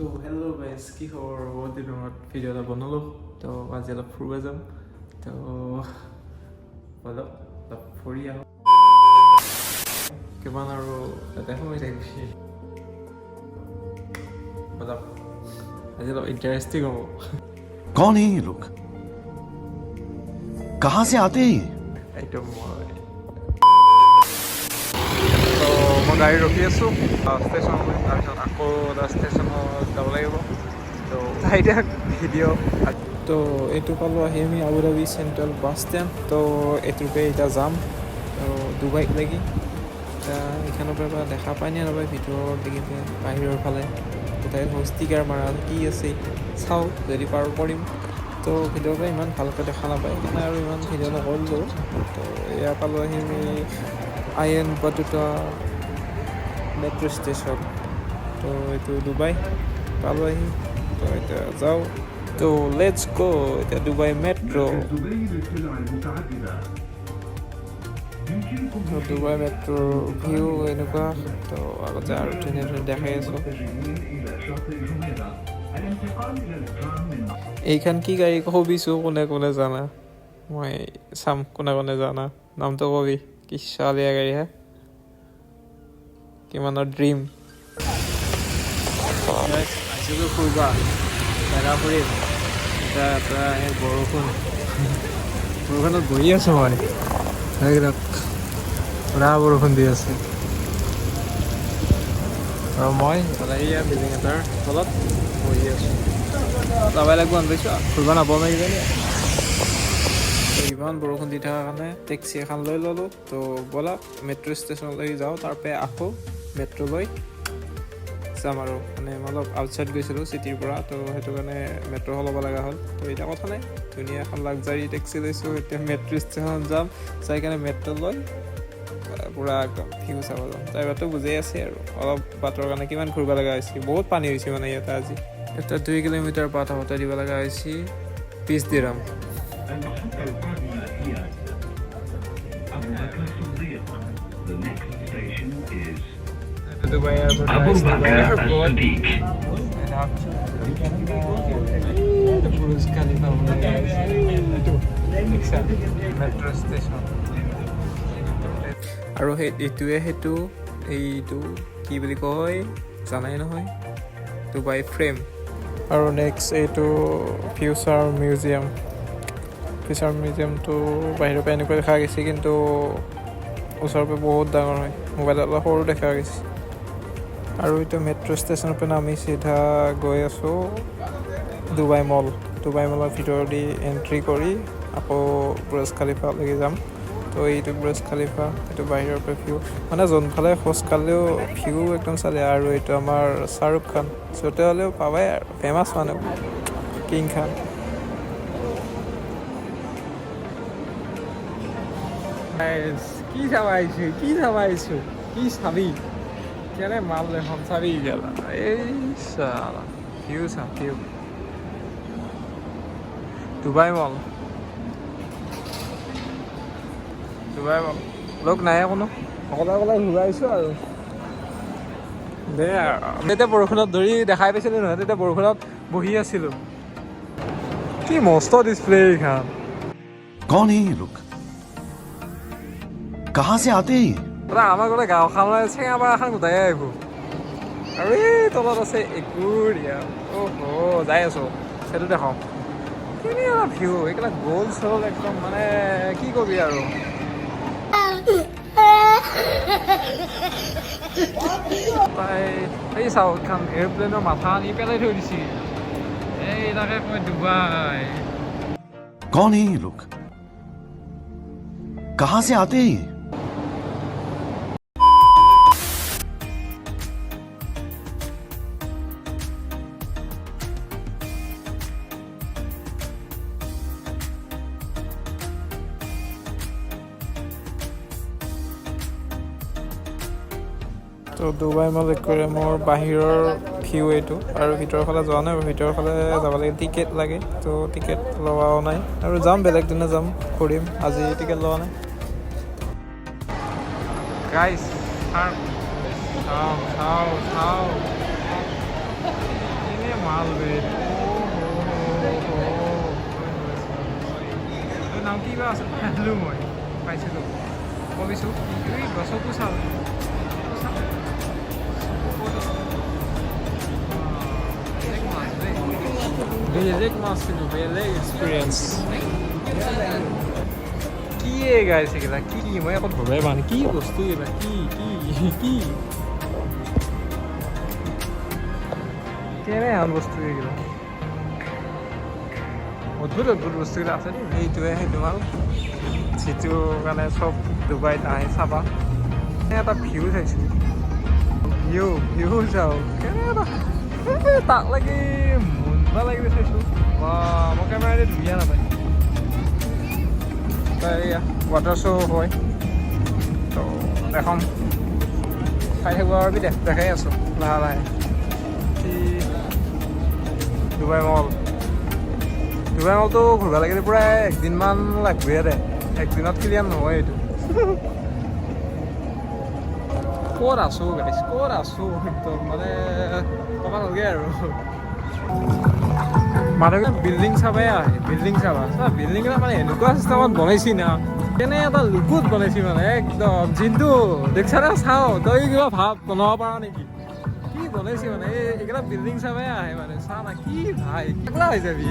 তো hello' guys, কি খবৰ? বহুত দিনৰ মূৰত ভিডিঅ' এটা বনালোঁ। তো আজি অলপ ফুৰিব যাম। তো ব'লক, অলপ ফুৰি আহোঁ। কিমান আৰু তাতে সোমাই থাকিবি? ব'লক, আজি অলপ ইণ্টাৰেষ্টিং হ'ব। कौन है ये लोग? कहां से आते हैं ये? এইটো মই, তো মই গাড়ী ৰখি আছোঁ ষ্টেচনলৈ। তাৰপিছত আকৌ এটা ষ্টেচনত যাব লাগিব। তো চাই থাক ভিডিঅ'। তো এইটো পালোঁ আহি আমি Abu Dhabi central bus stand. তো এইটোৰ পৰা এতিয়া যাম তো ডুবাইত লাগি। এতিয়া এইখনৰ পৰা দেখা পায় নে নাপায় ভিতৰত দেখি, বাহিৰৰ ফালে গোটেই ষ্টিকাৰ মাৰা কি আছে চাওঁ, যদি পাৰোঁ কৰিম। তো ভিডিঅ'ৰ পৰা ইমান ভালকৈ দেখা নাপায়, সেইকাৰণে আৰু ইমান ভিডিঅ' নকৰিলোঁ। তো এয়া পালোঁ আহি আমি আইন বাটুটা মেট্ৰ' ষ্টেচন। তো এইটো ডুবাই পালোঁ আহি। তো এতিয়া যাওঁ। তো let's গ' এতিয়া ডুবাই মেট্ৰ'। دبي للسلع المتعددة. يمكنكم তো ডুবাই মেট্ৰ'ৰ ভিউ এনেকুৱা। তো আগতে আৰু ধুনীয়া ধুনীয়া দেখাই আছোঁ। المتجهين إلى شاطئ جميرة الانتقال إلى الترام من এইখন কি গাড়ী কবিছো, কোনে কোনে জানা? মই চাম কোনে কোনে জানা, নামটো কবি। কি চালিয়া গাড়ী হে, কিমানৰ ড্ৰিম। আহিছিলোঁ ফুৰবা, জেগা ফুৰিম। এতিয়া এটা সেই বৰষুণ, বৰষুণত বহি আছোঁ মই। সেইবিলাক পূৰা বৰষুণ দি আছে আৰু মই এইফালে এইয়া বিল্ডিং এটাৰ তলত বহি আছোঁ। যাবই লাগিব, পাইছোঁ ফুৰিব নাপাওঁ কিজানি। ইমান বৰষুণ দি থকাৰ কাৰণে টেক্সি এখন লৈ ল'লোঁ। তো ব'লা, মেট্ৰ' ষ্টেচনলৈ যাওঁ, তাৰপৰা আকৌ মেট্ৰ' লৈ যাম। আৰু মানে মই অলপ আউটছাইড গৈছিলোঁ চিটিৰ পৰা, তো সেইটো কাৰণে মেট্ৰ' ল'ব লগা হ'ল। তো এতিয়া কথা নাই, ধুনীয়া এখন লাক্সাৰী টেক্সি লৈছোঁ। এতিয়া মেট্ৰ' ষ্টেচনত যাম, চাই কেনে মেট্ৰ' লৈ পূৰা একদম ভিউ চাব যাম। ড্ৰাইভাৰটো বুজাই আছে আৰু অলপ বাটৰ কাৰণে কিমান ঘূৰিব লগা হৈছে। বহুত পানী হৈছে মানে ইয়াতে আজি। এতিয়া 2 কিলোমিটাৰ বাট আহোঁতে দিব লগা হৈছে 20 দিৰাম। المحطة القادمة هي أبو بكر الصديق. The next station is Dubai airport. Abu Bakr As-Siddiq. Burj Khalifa metro station. আৰু সেই এইটোৱে সেইটো এইটো কি বুলি কয় জানাই নহয়, ডুবাই ফ্ৰেম। আৰু নেক্সট এইটো ফিউচাৰ মিউজিয়াম। ফিউচাৰ মিউজিয়ামটো বাহিৰৰ পৰা এনেকুৱা দেখা গৈছে, কিন্তু ওচৰৰ পৰা বহুত ডাঙৰ হয়। মোবাইলত অলপ সৰু দেখা গৈছে। আৰু এইটো মেট্ৰ' ষ্টেচনৰ পৰা আমি চিধা গৈ আছোঁ ডুবাই মল। ডুবাই মলৰ ভিতৰেদি এণ্ট্ৰি কৰি আকৌ বুৰ্জ খালিফালৈকে যাম। তো এইটো বুৰ্জ খালিফা, এইটো বাহিৰৰ পৰা ভিউ, মানে যোনফালে খোজ কাঢ়িলেও ভিউ একদম চালে। আৰু এইটো আমাৰ শ্বাহৰুখ খান, য'তে হ'লেও পাবাই আৰু, ফেমাছ মানুহ, কিং খান। কি চাব আহিছো, কি চাব আহিছো, কি চাবি? কেনে মাল এখন চাবি গেলা। এই চালা ভিউ চা, view. Dubai mall, Dubai mall. লোক নাই কোনো, অকলে অকলে ঘূৰাইছোঁ আৰু দে আৰু। তেতিয়া বৰষুণত ধৰি দেখাই পাইছিলোঁ নহয়, তেতিয়া বৰষুণত বহি আছিলোঁ। কি মস্ত ডিছপ্লে এইখন। कौन है ये लोग? कहां से आते हैं ये? দাদা, আমাৰ গোটেই গাঁওখনে চেঙাপাৰাখন গোটাই আহিব। আৰু এই তলত আছে একুৰিয়াম। অ' যাই আছোঁ, সেইটো দেখাওঁ। কেনে এটা ভিউ, এইবিলাক গ'ল চল একদম, মানে কি কবি আৰু। তাই এই চাওক, এখন এৰ'প্লেনৰ মাথা আনি পেলাই থৈ দিছে। এই তাকে কয় ডুবাই। कौन है ये लोग? कहां से आते हैं ये? তো ডুবাই মল একুৰিয়ামৰ বাহিৰৰ ভিউ এইটো। আৰু ভিতৰৰ ফালে যোৱা নাই, ভিতৰৰ ফালে যাব লাগে, টিকেট লাগে। তো টিকেট লোৱাও নাই আৰু যাম, বেলেগ দিনা যাম, ফুৰিম। আজি টিকেট লোৱা নাই। গাইছ, চাওঁ চাওঁ চাওঁ। মাল বে। নাম কি বা আছে পালোঁ, মই পাইছিলোঁ, কবিছোঁ। এই গছকো চাল, বেলেগ মাছ কিন্তু, বেলেগ এক্সপিৰিয়েঞ্চ। কি গাইছে এইগিলা কি, মই একো ধৰবাই পোৱা নাই। কি বস্তু এইগিলা? কি কি কি কেনে এখন বস্তু এইগিলা? অদ্ভুত অদ্ভুত বস্তুবিলাক আছে দেই। সেইটোৱে সেইটো মাল, যিটো মানে চব ডুবাইত আহে চাবা। এটা ভিউ চাইছোঁ, ভিউ ভিউ চাওঁ কেনে এটা তাক লাগি মনবা লাগি চাইছোঁ। বা, মই কেমেৰা ধুনীয়া নাপায়। ৱাটাৰ শ্ব' হয় তো, এখন চাই থাকিব আৰু দেখাই আছোঁ লাহে লাহে। কি ডুবাই মল, ডুবাই মলটো ঘূৰিব লাগিলে পূৰা একদিনমান লাগবই দে, একদিনত ক্লিয়াৰ নহয় এইটো। ক'ত আছোঁ গাইছ, ক'ত আছোঁ একদম মানে ক'ব নালাগে আৰু। মানুহে বিল্ডিং চাবাই আহে, বিল্ডিং চাবা। বিল্ডিং মানে এনেকুৱা চিষ্টেমত বনাইছি না, কেনে এটা লুকুত বনাইছি, মানে একদম যোনটো দেখছা না, চাওঁ তই কিবা ভাব বনাব পাৰ নেকি কি বনাইছি। মানে এইগিলা বিল্ডিং চাবাই আহে, মানে চা না কি ভাই, পাগলা হৈ যাবি,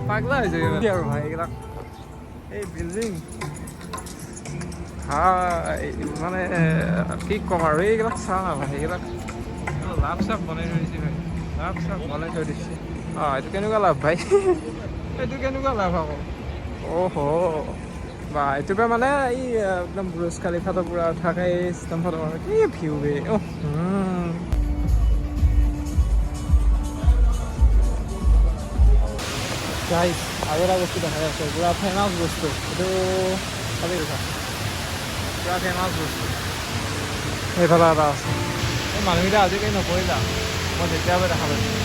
পাগলা হৈ যাবি মানে আৰু ভাই। এইবিলাক এই বিল্ডিং ভাই, মানে কি ক'ম আৰু, এইবিলাক চা না ভাই, এইবিলাক লাভ চাপ বনাই থৈ দিছে ভাই, লাভ চাপ বনাই থৈ দিছে। অঁ, এইটো কেনেকুৱা লাভ ভাই, এইটো কেনেকুৱা লাভ আকৌ? অহ, বা, এইটোৰ পৰা মানে এই একদম বুৰজ খালিফাটো পূৰা থাকে, এই চিষ্টেম ফটো কি ভিউ বে। গাইছ, আৰু এটা বস্তু দেখাই আছে, পূৰা ফেমাছ বস্তু এইটো, চাবি দেখা, পূৰা ফেমাছ বস্তু। সেইফালে এটা আছে। এই মানুহকেইটা আজিকালি নকৰিলা, মই যেতিয়া দেখা পাইছোঁ।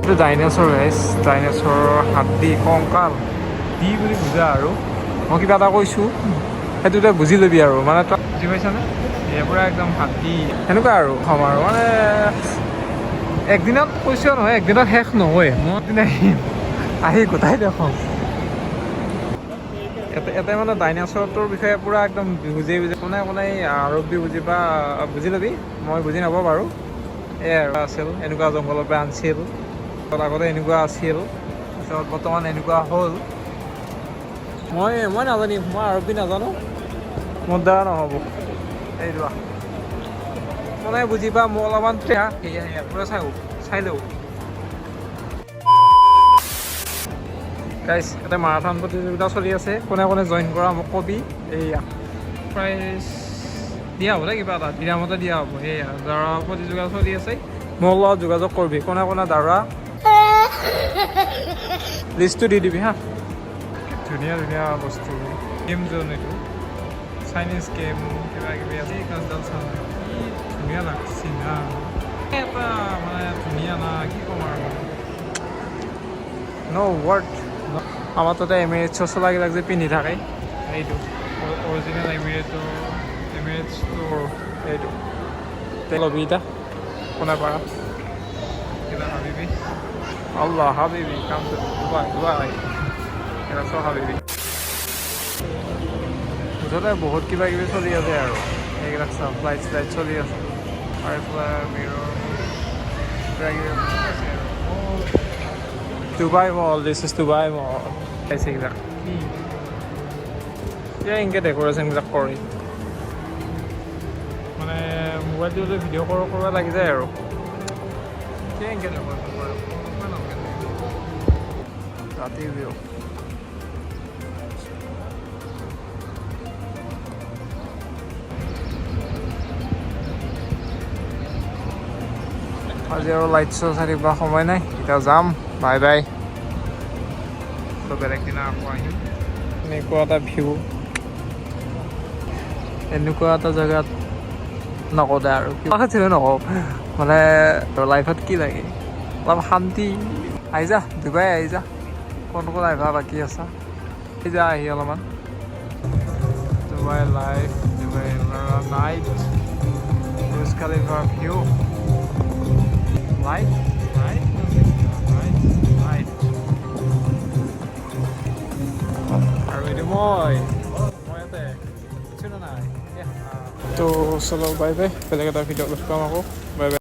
এইটো ডাইনাছৰ গাইছ, ডাইনাছৰৰ হাড্ডি, কংকাল দি বুলি বুজা আৰু মই কিবা এটা কৈছোঁ, সেইটো তই বুজি ল'বি আৰু, মানে তই বুজি পাইছানে? এই পূৰা একদম হাড্ডি সেনেকুৱা আৰু খাম আৰু, মানে একদিনত কৈছোঁ নহয়, একদিনত শেষ নহয়। মই এদিন আহিম, আহি গোটাই দেখাম। ইয়াতে মানে ডাইনাছৰটোৰ বিষয়ে পূৰা একদম বুজি বুজি কোনে কোনে আৰবী বুজি বা বুজি ল'বি, মই বুজি নাপাওঁ বাৰু। এই আৰু আছিল এনেকুৱা, জংঘলৰ পৰা আনছিল আগতে, এনেকুৱা আছিল, পিছত বৰ্তমান এনেকুৱা হ'ল। মই নাজানিম, মই আৰবী নাজানো, মোৰ দ্বাৰা নহ'ব। এইটো কোনে বুজি পা মোক অলপমান পূৰা চাই লওঁ। গাইছ, এটা মাৰাথন প্ৰতিযোগিতা চলি আছে, কোনে কোনে জইন কৰা মোক কবি। এইয়া প্ৰাইজ দিয়া হ'ব দেই, কিবা এটা দিনামতে দিয়া হ'ব। এইয়া দৌৰা প্ৰতিযোগিতা চলি আছে, মোৰ লগত যোগাযোগ কৰিবি, কোনে কোনে দৌৰা লিষ্টটো দি দিবি হা। ধুনীয়া ধুনীয়া বস্তু, গেম জ'ন এইটো, চাইনিজ গেম কিবা কিবি আছে। এই গছডাল চাওঁ, কি ধুনীয়া লাগছে না, এটা মানে ধুনীয়া না, কি ক'ম আৰু, ন' ৱৰ্ড। আমাৰ তাতে এমিৰেটছৰ চোলাবিলাক যে পিন্ধি থাকে, এইটো অৰিজিনেল এমিৰেটছটোৰ এইটো ল'বি এতিয়া কোনে পাৰা। কিবা হাবিবি, আল্লাহ হাবিবি, কাম টু ডুবাই, ডুবাই এটা চব হাবিবি। মুঠতে বহুত কিবা কিবি চলি আছে আৰু, এইবিলাক চব ফ্লাইট শ্লাইট চলি আছে আৰু এইফালে মিৰৰ কিবা কিবি আছে আৰু। Dubai Mall, this is Dubai Mall. পাইছে এইবিলাক কি এতিয়া এনেকৈ ডেক'ৰেশ্যনবিলাক কৰে, মানে মোবাইলটো ভিডিঅ' কৰোঁ কৰিব লাগি যায় আৰু, এতিয়া এনেকৈ ডেক'ৰেশ্যন কৰে ৰাতি ভিউ। আজি আৰু লাইট শ্ব' চাই থাকিব সময় নাই, এতিয়া যাম, বাই বাই। তো বেলেগ দিনা আকৌ আহিম। এনেকুৱা এটা ভিউ, এনেকুৱা এটা জেগাত নকওঁ দে আৰু, কিবা নকওঁ। মানে লাইফত কি লাগে? অলপ শান্তি। আহি যা ডুবাই, আহি যা। কোন কোন আহিবা বাকী আছা, আহি যা আহি অলপমান। Dubai life, Dubai night, Burj Khalifa view, light light light light. আৰু এইটো মই ইয়াতে কিছু নাই। তো চলো, বাই বাই। বেলেগ এটা ভিডিঅ' লগ পাম আকৌ। Bye bye.